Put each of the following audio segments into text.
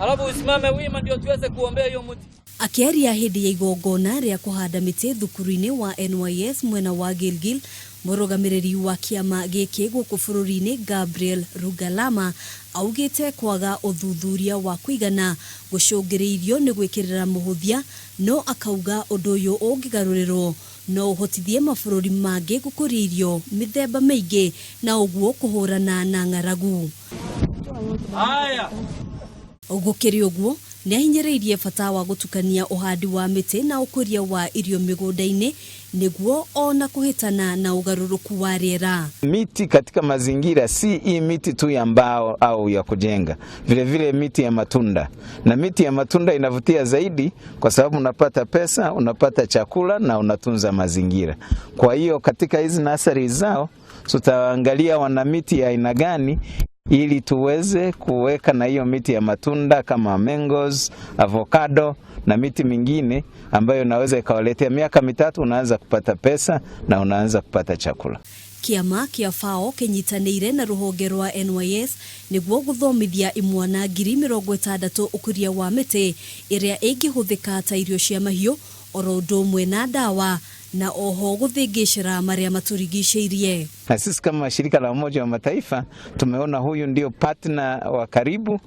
Alafu usimame wima ndio tuweze kuombea hiyo mti. Akĩaria hĩndĩ ya igongona rĩa kũhanda mĩtĩ thukuru-inĩ wa NYS mwena wa Gilgil, mũrũgamĩrĩri wa kĩama gĩkĩ gũkũ bũrũri-inĩ Gabriel Rugalama augĩte kwaga ũthuthuria wa kũigana gũcũngĩrĩirio nĩ gwĩkĩrĩra mũhũthia, no akauga ũndũ ũyũ ũngĩgarũrĩrwo no ũhotithie mabũrũri mangĩ gũkũria irio mĩthemba mĩingĩ na ũguo kũhũrana na ng'aragu. Haya. Gũkĩrĩ ũguo, nĩ ahinyĩrĩirie bata wa gũtukania ũhandi wa mĩtĩ na ũkũria wa irio mĩgũnda-inĩ nĩguo ona kũhĩtana na ũgarũrũku wa rĩera. Miti katika mazingira si hii miti tu ya mbao au ya kujenga, vile vile miti ya matunda, na miti ya matunda inavutia zaidi kwa sababu unapata pesa, unapata chakula na unatunza mazingira. Kwa hiyo katika hizi nursery zao tutaangalia wana miti ya aina gani ili tuweze kuweka na hiyo miti ya matunda kama mangoes, avocado na miti mingine ambayo inaweza ikawaletea miaka 3 unaanza kupata pesa na unaanza kupata chakula. Kĩama kĩa FAO kĩnyitanĩire na rũhonge rwa NYS nĩguo gũthomithia imwana 60,000 ũkũria wa mĩtĩ ĩrĩa ĩngĩhũthĩka ta irio cia mahiũ oro ũndũ ũmwe na ndawa na oho gũthĩngĩcĩra marĩa matũrigicĩirie. Na sisi kama shirika la Umoja wa Mataifa tumeona huyu ndio partner wa karibu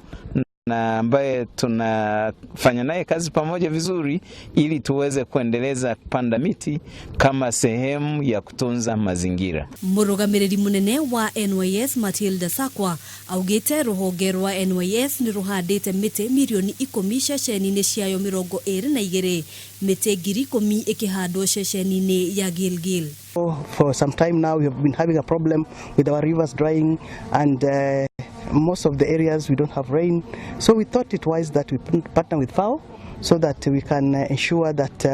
na ambaye tunafanya naye kazi pamoja vizuri ili tuweze kuendeleza kupanda miti kama sehemu ya kutunza mazingira. Mũrũgamĩrĩri mũnene wa NYS Matilda Sakwa augĩte rũhonge rwa NYS nĩ rũhandĩte mĩtĩ mirioni 10 ceceni-inĩ ciayo 22, mĩtĩ 10,000 ĩkĩhandwo ceceni-inĩ ya Gilgil. For some time now, we have been having a problem with our rivers drying, and most of the areas we don't have rain. So we thought it wise that we partner with FAO so that we can ensure that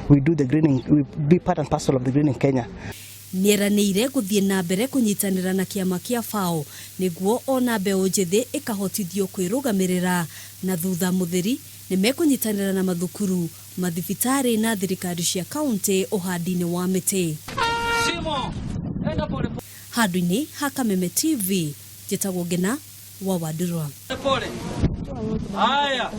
we do the greening, we be part and parcel of the greening Kenya. Nĩeranĩire gũthiĩ na mbere kũnyitanĩra na kĩama kĩa FAO nĩguo ona mbeũ njĩthĩ ĩkahotithio kwĩrũgamĩrĩra, na thutha mũtheri nĩ mekũnyitanĩra na mathukuru, mathibitarĩ na thirikari cia kaunti ũhandi-inĩ wa mĩtĩ. Shimo. Enda pole. Handũ-inĩ ha Kameme TV, njĩtagwo Ngena wa Wandurwa. Pole. Haya.